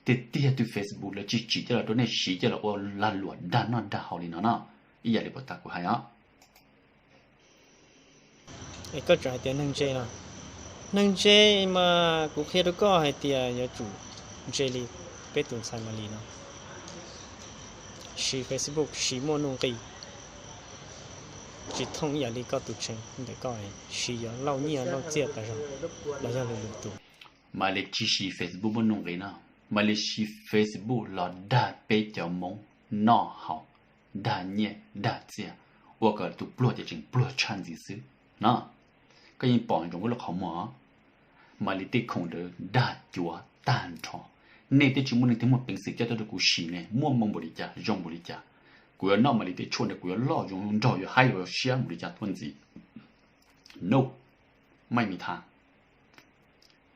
Tiag tiag tus Facebook lawv tsis tsim coj los rau nej siv coj los ua lag luam dag noj dag haus li no no, ib yam li puas tas kuv hais os. Es koj tseem hais tias neeg ntse no. Neeg ntse mas kuv qhia rau koj hais tias yuav tsum ntse li peb tus ntxhais Malis no, siv Facebook siv muaj nuj nqis, tsis thooj ib yam li koj tus tsev ntawm koj, siv yuav lauj nyiaj lauj txiaj tas zog los yog lwm lwm tus. Malis tsis siv Facebook muaj nuj nqis no, Malis siv Facebook los dag peb cov Hmoob noj haus, dag nyiaj dag txiaj, ua kom tus pluag ces tseem pluag tshaj ntxiv xwb no. Koj yeej pom zoo lub qhov muag, Malis tej khoom ntawd dag cuav tag nrho. Nej twb tsis muaj neeg twg muaj peev xwm coj tuaj rau kuv siv ne, muaj moo npaum li cas zoo npaum li cas. Kuv yuav noj Malis tej tshuaj ntawd kuv yuav loj zoo nraug yuav haib yuav siab npaum li cas tuaj ntxiv. No, maj mi tha,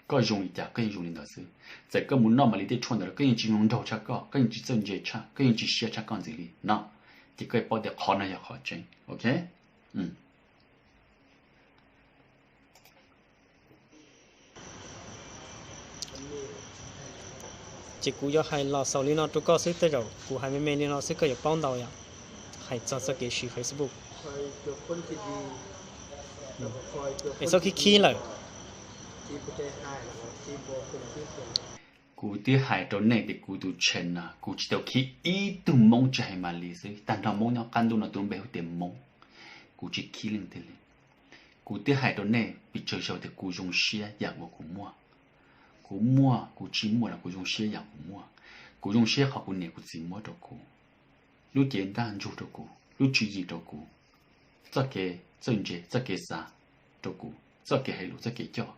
koj zoo li cas koj yeej zoo li ntawd xwb. Txawm koj mus noj Malis tej tshuaj ntawd los koj yeej tsis zoo nraug tshaj koj, koj yeej tsis txawj ntse tshaj, koj yeej tsis siab tshaj koj ntxiv li no. Ces koj paub tias qhov no yog qhov tseeb, ok? Ces kuv yuav hais los xaus li no rau koj xwb, tej zaum kuv hais me me li no xwb koj yuav paub ntau yom. Hais txog txoj kev siv Facebook es txhob khib khib lawm. Kuv twb hais rau nej tias kuv tus channel no kuv tsis tau khib ib tug Hmoob tsis hais Malis xwb, tag nrho Hmoob nyob qab ntuj no tus npe hu tias Hmoob, kuv tsis khib leej twg li. Kuv twb hais rau nej pes tsawg zaus tias kuv zoo siab yam uas kuv muaj. Kuv muaj kuv tsis muaj los kuv zoo siab yam kuv muaj. Kuv zoo siab qhov kuv niam kuv txiv muab rau kuv, lub cev ntaj ntsug rau kuv, lub tswv yim rau kuv, txoj kev txawj ntse txoj kev xav rau kuv, txoj kev hais lus txoj kev coj.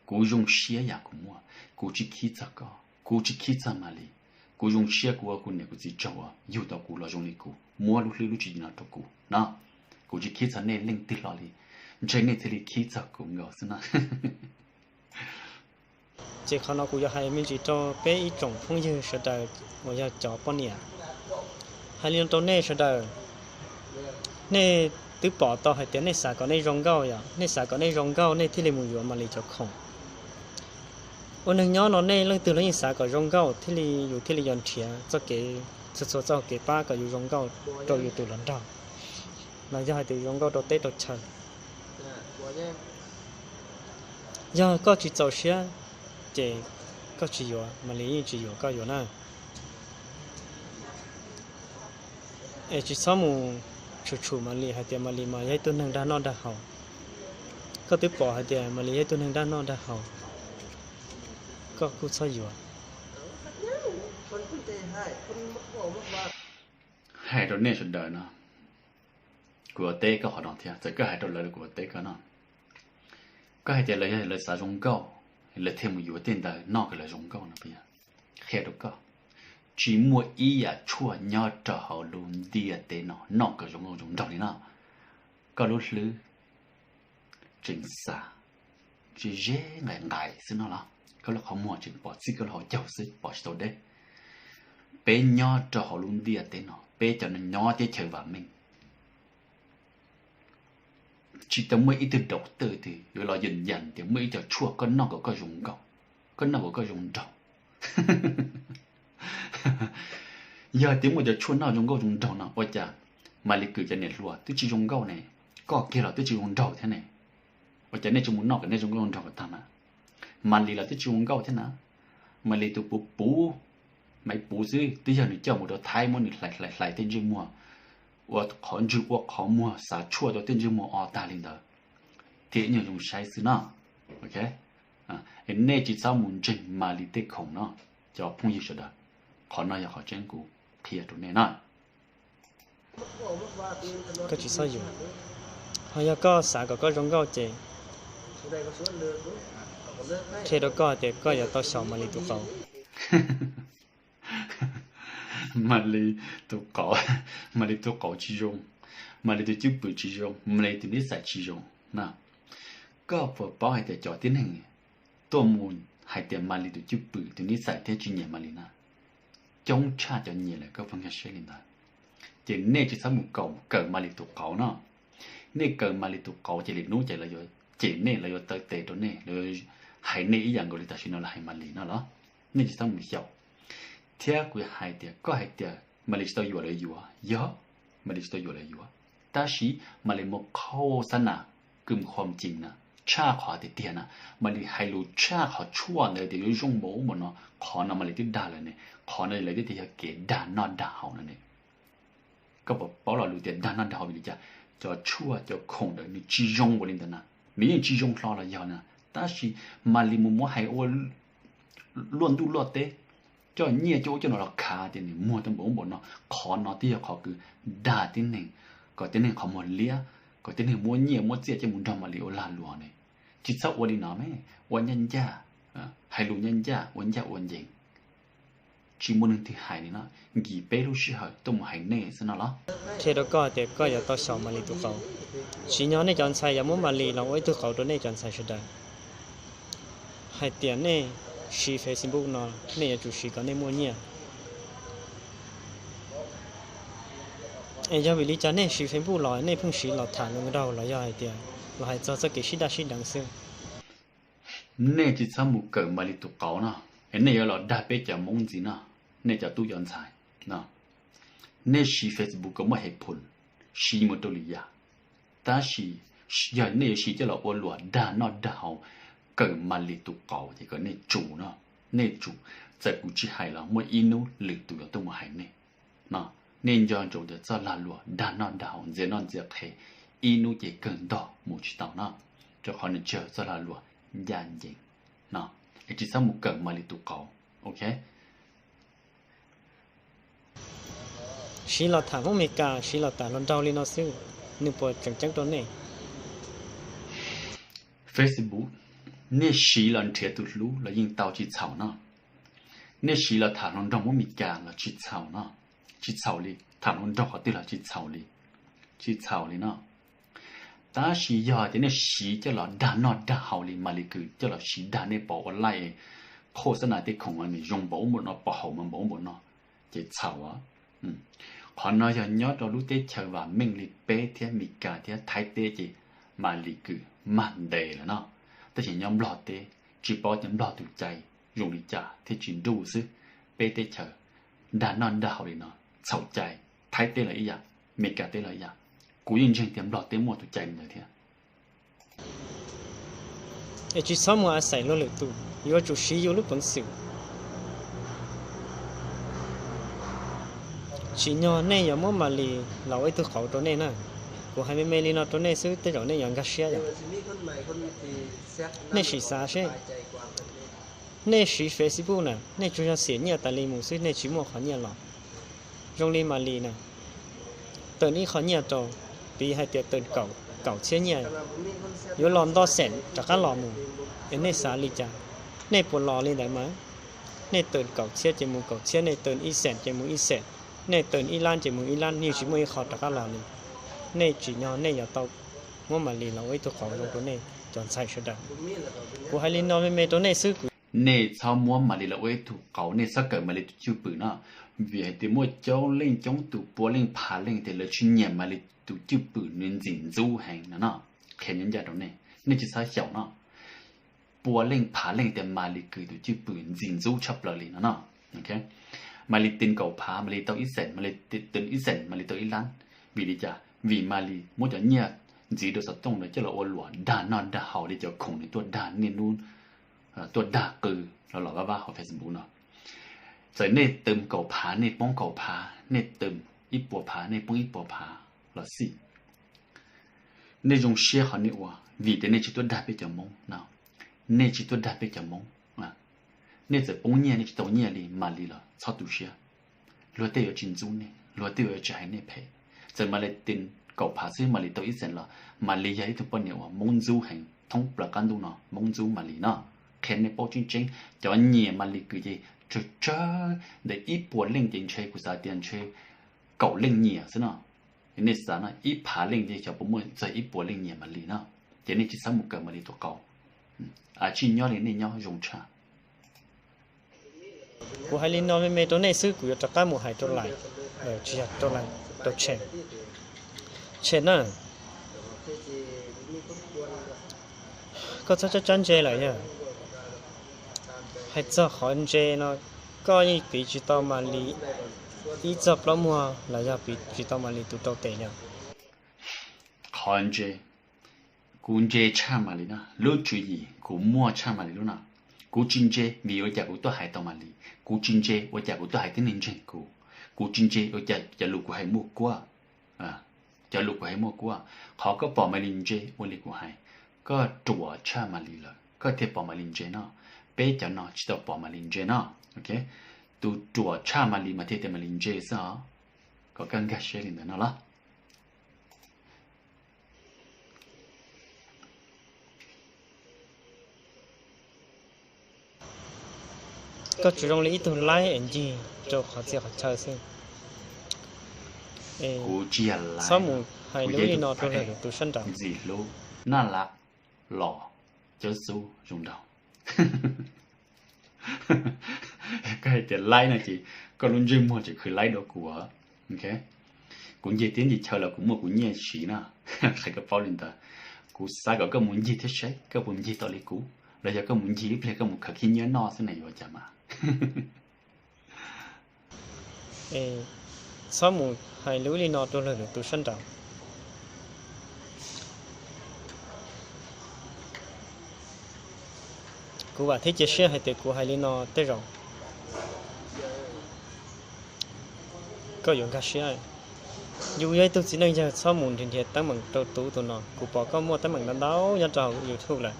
Kuv zoo siab yam kuv muaj, kuv tsis khib txog koj, kuv tsis khib txog Malis. Kuv zoo siab kuv ua kuv niam kuv txiv tsaug uas yug tau kuv los zoo li kuv, muab lub hlwb lub tswv yim no rau kuv no. Kuv tsis khib txog nej leej twg hlo li, ntshe nej thiaj li khib txog kuv nkaus xwb na. Ces qhov no kuv yuav hais me ntsis rau peb ib tsoom phooj ywg sawv daws uas yog cov poj niam. Hais li no rau nej sawv daws, nej twb pom tau hais tias nej xav kom nej zoo nkauj yom, nej xav kom nej zoo nkauj nej thiaj li mus yuav Malis cov khoom. Ua neeg nyob no nej leej twg los yeej xav kom zoo nkauj thiaj li yus thiaj li yuav nrhiav txoj kev, txhua txhua txoj kev pab kom yus zoo nkauj rau yus tus hluas nraug, los yog hais tias zoo nkauj rau teb rau chaw. Yog koj tsis txaus siab ces koj tsis yuav, Malis yeej tsis yuam koj yuav na. Es tsis txhob mus tshum tshum Malis hais tias Malis mas yog ib tug neeg dag noj dag haus. Koj twb pom hais tias Malis yog ib tug neeg dag noj dag haus, koj kuj txhob yuav. Hais rau nej sawv daws no, kuv yuav teb koj qhov no thiab, txawm koj hais rau lawv los kuv yuav teb koj no. Koj hais tias lawv yog lawv xav zoo nkauj, lawv thiaj mus yuav tej ntawd noj kom lawv zoo nkauj no puas yog? Qhia rau koj, tsis muaj ib yam tshuaj nyob rau hauv lub ntiaj teb no noj kom zoo nkauj zoo nraug li no. Koj lub hlwb tseem xav ze ze nqaim nqaim xwb no los? Koj lub qhov muag tseem pom txij koj lub hauv caug xwb, pom tsis tau deb. Peb nyob rau hauv lub ntiaj teb no, peb cov nyob teb chaws vam meej, tsis tau muaj ib tug doctor twg yuav los yees yas tias muaj ib co tshuaj koj noj kom koj zoo nkauj, koj noj kom koj zoo nraug. Yog tias muaj cov tshuaj noj zoo nkauj zoo nraug no ua cas Malis Kwm cov niam hluas twb tsis zoo nkauj ne, koj kiag los twb tsis zoo nraug thiab ne, ua cas nej tsis mus noj kom nej zoo nkauj zoo nraug kom tag mas? Malis los twb tsis zoo nkauj thiab na. Malis tus puv puv, Maiv Puv xwb twb yog nws coj mus rau Thaib muab nws hlais hlais hlais tej ntsej muag, ua qhov ntswg ua qhov muag xav tshuaj rau tej ntsej muag o tag li ntawd, thiaj ib nyuag zoo saib xwb no. Nej tsis txhob mus ntseeg Malis tej khoom no, cov phooj ywg sawv daws. Qhov no yog qhov tseeb kuv qhia rau nej na. Koj tsis txhob yuam. Ho yog koj xav kom koj zoo nkauj ces qhia rau koj tias koj yuav tau xyaum Malis tus qauv. Malis tus qauv, Malis tus qauv tsis zoo, Malis tus cwj pwm tsis zoo, Malis tus nib xais tsis zoo na. Koj puas paub hais tias cov tib neeg tuaj mus hais tias Malis tus cwj pwm tus nib xais thiab tsis nyiam Malis na, coob tshaj cov nyiam lawm, koj puas nkag siab li ntawd? Ces nej tsis txhob mus kawm Malis tus qauv no. Nej kawm Malis tus qauv ces lwm hnub ces lawv yuav cem nej, lawv yuav taw tes rau nej, lawv hais nej ib yam nkaus li tam sim no lawv hais Malis no los? Nej tsis txhob mus xyaum. Thiab kuv hais tias koj hais tias Malis tsis tau yuam lawv yuav, yog Malis tsis tau yuam lawv yuav, tab sis Malis mus qhau xab nas kws khom cim na, tshaj qhov tiag tiag na, Malis hais lus tshaj qhov tshuaj ntawd tias yuav zoo npaum ub npaum no, qhov no Malis twb dag lawm ne, qhov no lawv twb tias yog kev dag noj dag haus no ne. Koj puas paub lo lus tias dag noj dag haus vim li cas? Cov tshuaj cov khoom ntawd nws tsis zoo npaum li ntawd na, nws yeej tsis zoo hlo los yog na, tab sis Malis mus muab hais ua luaj ntuj luaj teb, coj nyiaj coj ub coj no los khav tias nws muag tau npaum ub npaum no, qhov no twb yog qhov kws dag tib neeg, kom tib neeg qhov muag liab, kom tib neeg muab nyiaj muab txiaj coj mus nrog Malis ua lag luam ne. Tsis txhob ua li no me, ua ncaj ncaj, hais lus ncaj ncaj, ua ncaj ua ncees. Tsis muaj neeg twg hais li no, nkim peb lub sij hawm tuaj mus hais nej xwb no los? Qhia rau koj tias koj yuav tau xyaum Malis tus qauv. Tsim nyog nej cov ntxhais yuav muab Malis los ua ib tug qauv rau nej cov ntxhais sawv daws hais tias nej siv Facebook no nej yuav tsum siv kom nej muaj nyiaj. Es yog vim li cas nej siv Facebook los nej pheej siv los tham lus nraug los yog hais tias los hais txog txoj kev sib daj sib deev xwb? Nej tsis txhob mus kawm Malis tus qauv no, es nej yuav los dag peb cov Hmoob ntxiv no, nej cov tub cov ntxhais no. Nej siv Facebook kom muaj hev phum, siv mus rau lwm yam, tab sis yog nej yuav siv coj los ua luam dag noj dag haus, kawm Malis tus qauv ces kom nej tsum no, nej tsum. Txawm kuv tsis hais los muaj ib hnub lwm tus yuav tuaj mus hais nej no. Nej nco ntsoov tias txoj lag luam dag noj dag haus ntxias noj ntxias qhev ib hnub ces kawg ntog mus tsis tau no, rau qhov nws tsis yog txoj lag luam ncaj ncees no. Es tsis txhob mus kawm Malis tus qauv, ok? Siv los tham Hmoob Meskas, siv los tham hluas nraug li no xwb, nws puas tseem ceeb rau nej? Facebook, nej siv los nrhiav tus hlub los yeej tau, tsis txhaum no. Nej siv los tham hluas nraug Hmoob Meskas los tsis txhaum no, tsis txhaum li, tham hluas nraug qhov twg los tsis txhaum li, tsis txhaum li no. Tab sis yog tias nej siv coj los dag noj dag haus li Malis Kws coj los siv dag nej pom ua laij, qhua xab nas tej khoom mas nws zoo npaum ub npaum no, pom haum mas npaum ub npaum no, ces txhaum. Qhov no yog nyob rau lub teb chaws vam meej li peb thiab Meskas thiab Thaib teb ces Malis Kws mag ntes lawm no. Tab sis nyob Nplog teb tsis paub tias Nplog tus cai zoo li cas thiab tsis nruj xwb. Peb teb chaws dag noj dag haus li no txhaum cai. Thaib teb los ib yam, Meskas teb los ib yam. Kuv yeej ntseeg tias Nplog teb muaj tus cai li ntawd thiab. Es tsis txhob mus a xais luag lwm tus, yuav tsum siv yus lub peev xwm. Tsim nyog nej yuav muab Malis los ua ib tug qauv rau nej na. Kuv hais me me li no rau nej xwb tej zaum nej yuav nkag siab yom. Nej sim xav seb, nej siv Facebook na, nej tsuas yog xiam nyiaj tas li mus xwb, nej tsis muaj qhov nyiaj los. Zoo li Malis na, tawm ib qho nyiaj rau, piv hais tias tawm kaum txhiab nyiaj, yuav los nto xees rov qab los mus, es nej xav li cas? Nej puas los li ntawd mas? Nej tawm kaum txhiab ces mus kaum txhiab, nej tawm ib xees ces mus ib xees, nej tawm ib lab ces mus ib lab, yeej tsis muaj ib qho rov qab los li. Nej tsim nyog nej yuav tau muab Malis los ua ib tug qauv zoo rau nej cov ntxhais sawv daws. Kuv hais li no me me rau nej xwb. Nej txhob muab Malis los ua ib tug qauv, nej txhob kawm Malis tus cwj pwm no, vim hais tias muaj coob leej coob tus, pua leej phav leej tias lawv tsis nyiam Malis tus cwj pwm, nws ntxim ntxub heev no no. Qhia ncaj ncaj rau nej, nej tsis txhob xyaum no. Pua leej phav leej tias Malis Kws tus cwj pwm ntxim ntxub tshaj plaws li no no. Malis teem kaum phav, Malis tau ib xees, Malis teem ib xees, Malis tau ib lab. Vim li cas? Vim Malis muab cov nyiaj ntxiv rau xov tooj ntawd coj los ua luam dag noj dag haus li cov khoom nws tuaj dag niaj hnub, tuaj dag qw los los vaj vaj hauv Facebook no. Txawm nej teem kaum phav nej poob kaum phav, nej teem ib puas phav nej poob ib puas phav los xij, nej zoo siab qhov nej ua, vim tias nej tsis tuaj dag peb cov Hmoob no. Nej tsis tuaj dag peb cov Hmoob. Nej txawm poob nyiaj nej tsis tau nyiaj li Malis los txhob tu siab. Luag tej yuav tsis ntxub nej, luag tej yuav tsis hais nej phem. Txawm Malis teem kaum phav xwb Malis tau ib xees los Malis yog ib tug poj niam uas Hmoob ntxub heev, thoob plaws qab ntuj no Hmoob ntxub Malis no. Qhia nej paub tseeb tseeb, cov nyiam Malis Kws ces tsawg tsawg, ntawm ib puas leej ces ntshe kuv xav tias ntshe kaum leej nyiam xwb no. Nej xav no ib phav leej ces xyov puas muaj txog ib puas leej nyiam Malis no. Ces nej tsis txhob mus kawm Malis tus qauv. Tsis nyob li nej nyob zoo tshaj. Kuv hais li no me me rau nej xwb, kuv yuav rov qab mus hais rau lais, tsis yog rau lais, rau Tshem. Tshem na, Koj txhob tsab tsab ntse lawm yog. Hais txog qhov ntse no, koj yeej piv tsis tau Malis ib txog plaub muag los yog piv tsis tau Malis tus rau tes li. Qhov ntse, kuv ntse tshaj Malis no, lub tswv yim kuv muaj tshaj Malis lub no. Kuv tsis ntse vim ua cas kuv tuaj hais tau Malis, kuv tsis ntse ua cas kuv tuaj hais tib neeg ntseeg kuv, kuv tsis ntse ua cas cov lus kuv hais muaj kuab, cov lus kuv hais muaj kuab. Qhov koj pom Malis ntse ua li kuv hais, koj ruam tshaj Malis lawm koj thiaj pom Malis ntse no. Peb cov no tsis tau pom Malis ntse no. Tus ruam tshaj Malis mas thiaj tias Malis ntse xwb os. Kom koj nkag siab li ntawd no los. Koj tsuas zoo li ib tug laib es ncig rau qhov txhia qhov chaw xwb. Kuv tsis yog laib, kuv yog ib tug ntxim hlub, naj lab, los, cawb xub zoo nraug. Koj hais tias laib no ces koj lub ntsej muag tseem khwv laib dua kuv. Kuv ncig teb ncig chaw los kuv muaj kuv nyiaj siv na. Qhia koj paub li ntawd. Kuv xav kom koj mus ncig thiab saib koj puas ncig tau li kuv, los yog koj mus ncig ib pliag koj mus khaws khib nyiab noj xwb ne yuav cas mas. Txhob mus hais lus li no rau luag lwm tus sab nraud. Kuv vam thiab cia siab hais tias kuv hais li no tej zaum koj yuav nkag siab. Yus yog ib tug txiv neej yawg, txhob mus nrhiav nrhiav teeb meem rau tus ub tus no. Kuv pom koj muaj teeb meem ntau ntau nyob rau YouTube lawm.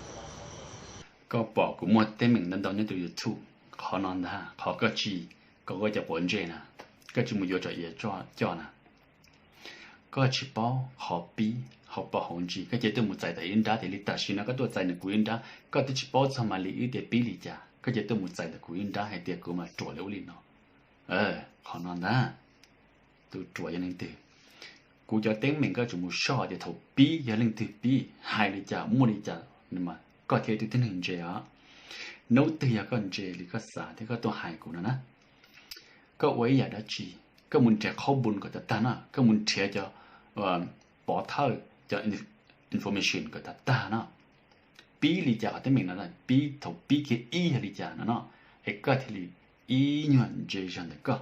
Koj pom kuv muaj teeb meem ntau ntau nyob rau YouTube, qhov no ntag qhov koj tsis, koj ua cov pov ntse na, koj tsis mus yuav tsam iav coj na. Koj tsis paub qhov pib hauv paus hauv ntsis, koj cia tuaj mus txais tau ib nrab tias li tam sim no koj tuaj txais ntawm kuv ib nrab, koj twb tsis paub txog Malis wb tias pib li cas, koj cia tuaj mus txais ntawm kuv ib nrab hais tias kuv mas ruam li ub li no. Qhov no ntag, tus ruam yog leej twg? Kuv cov teeb meem koj tsuas mus soj tias thaum pib yog leej twg pib, hais li cas muaj li cas, nws mas koj thiaj ib tug tib neeg ntse os. Hnub twg yog koj ntse li koj xav thiab koj tuaj hais kuv no na, koj ua ib yam dab tsi, koj mus nrhiav qhob npun kom tag tag no, koj mus nrhiav cov pov thawj, cov information kom tag tag no. Pib li cas qhov teeb meem no, pib thaum pib kiag ib yog li cas no no, es koj thiaj li ib nyuag ntse zog ntawm koj.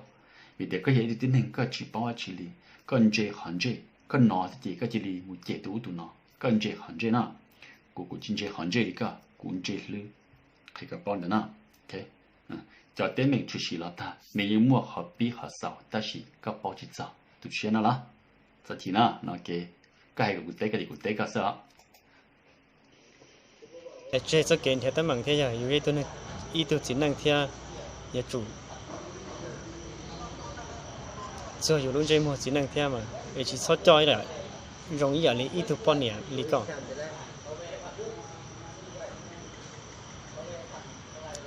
Vim tias koj yog ib tug tib neeg koj tsis paub dab tsi li, koj ntse qhov ntse, koj hnov xwb ces koj cia li mus cem tus ub tus no, koj ntse qhov ntse no. Kuv kuv tsis ntse qhov ntse li koj, kuv ntse hlwb, qhia koj paub ntawd no. Cov teeb meem tshwm sim los tag nws yeej muaj qhov pib qhov xaus tab sis koj paub tsis txog. Tu siab no los, txog chim no no ces koj hais kom kuv teb koj ces kuv teb koj xwb os. Tseg txoj kev nrhiav teeb meem thiab yog yus ib tug txiv neej thiab yuav tsum txuag yus lub ntsej muag txiv neej thiab mas es tsis txhob coj zoo ib yam li ib tug poj niam li koj.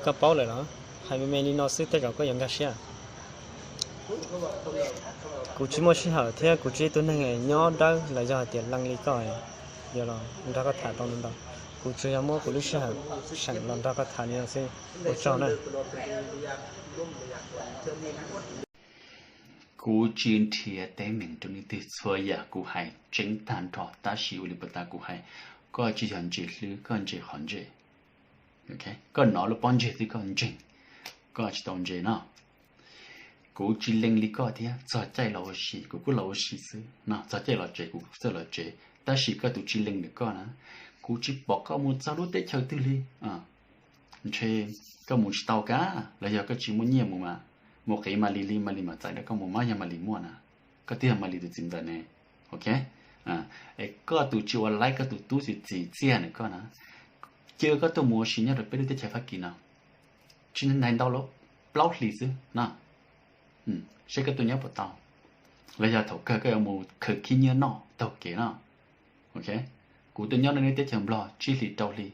Koj paub lawm los? Hais me me li no xwb tej zaum koj yuav nkag siab. Kuv tsis muaj sij hawm thiab kuv tsis ib tug neeg nyob dawb los yog hais tias leej li koj yuav los nrog koj tham tau ntau ntau. Kuv tsuas yog muab kuv lub sij hawm seem los nrog koj tham li no xwb. Ua tsaug na. Kuv tsis nrhiav teeb meem rau leej twg, txhua yam kuv hais tseeb tag nrho tab sis ua li puas tas kuv hais, koj tsis yog ntse hlwb, koj ntse qhov ntse. Koj hnov lub pob ntseg twb koj ntseeg, koj tsis tau ntse no. Kuv tsis lees li koj thiab, txog caij los ua si kuv kuj los ua si xwb no, txog caij los tsev kuv txawj los tsev, tab sis koj tus tsis lees ntawm koj na, kuv tsis pom koj mus txog lub teb chaws twg li. Ntshe koj mus tsis tau kab los yog koj tsis muaj nyiaj mus mas, mus qiv Malis li Malis mam txais rau koj mus mas yog Malis muaj na, koj twb yog Malis tus txiv ntxawm ne. Es koj tus tsis ua laib, koj tus tub txiv txiv txiaj ntawm koj na, cia koj tuaj mus ua si nyob rau peb lub teb chaws Fab Kis no, tsis ntev ntau, plaub hlis xwb no, seb koj tuaj nyob puas tau, los yog thaum kawg koj yuav mus khaws khib nyiab noj taug kev no. Kuv tuaj nyob rau nej teb chaws Nplog tsib hlis rau hli,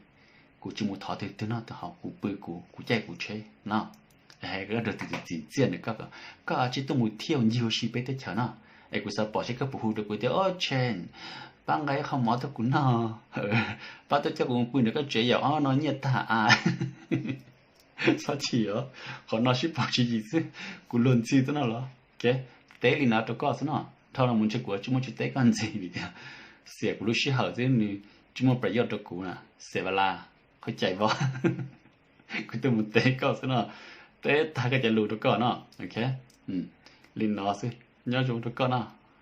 kuv tsis mus thov twg twg noj twg haus, kuv pw kuv, kuv caij kuv tsheb no. Hais koj tus txiv txiaj ntawm koj, koj tsis tuaj mus thiaj ncig ua si peb teb chaws no, es kuv xav pom seb koj puas hu rau kuv tias, Au Tshee, pab nqa ib qho mov tuaj kuv noj, pab tuaj coj kuv mus pw ntawm koj tsev yom, ob no nyiaj tag a. Txhob chim os, qhov no sib pom tswv yim xwb, kuv luag ntxhi xwb no los. Teb li no rau koj xwb no, dhau los mus ntshe kuv tsis muaj tsis teb koj ntxiv vim tias xiam kuv lub sij hawm xwb, nws tsis muaj pram yoj rau kuv na, xiam vaj laj. peb cais vov. Kuv tuaj mus teb koj xwb no, teb tag koj cov lus rau koj no. Ok, li no xwb, nyob zoo rau koj no,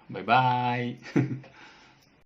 bye bye.